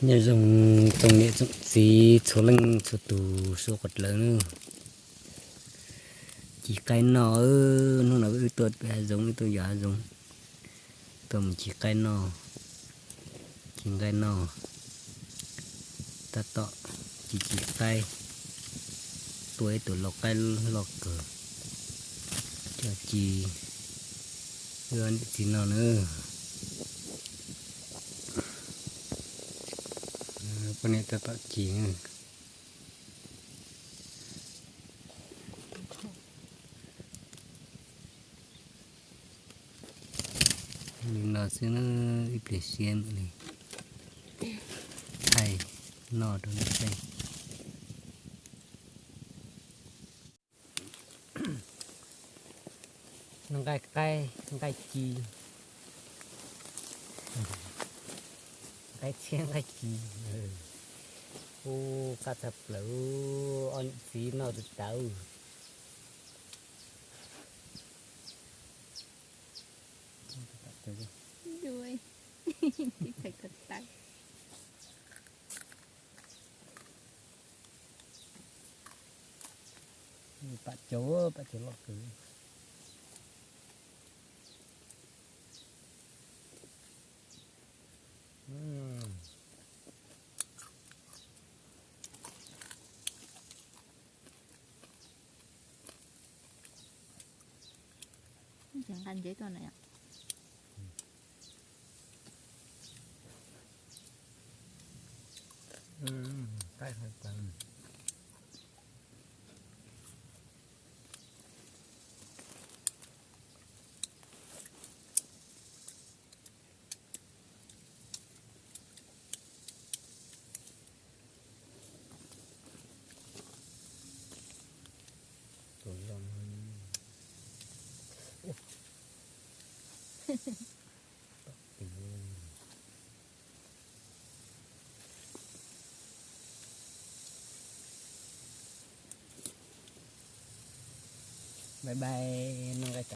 Nyob zoo tsoom niam tsoom txiv txhua leej txhua tus suav qhov dlawg nawb. Ci qaib noj, hnub no wb tuaj pem hav zoov, wb tuaj yos hav zoov, tuaj mus ci qaib noj. Ci nqaij noj, tab tom ci ci qaib, tua ib tug lau qaib loj kawg, coj ci wb niam txiv noj nawb. Poj niam tab tom ci. Li no xwb na, ib pliag siab mam li thaij noj rau nej saib. Nqaij qaib, nqaij ci, nqaij txhiab nqaij ci. Ub, qab tshaj plaws, ob niam txiv noj tau tawv. Pam cauv, pam cauv loj kawg. Ces nqa ntsev tuaj na yom. Tus zoo. Bye bye, noj nqaij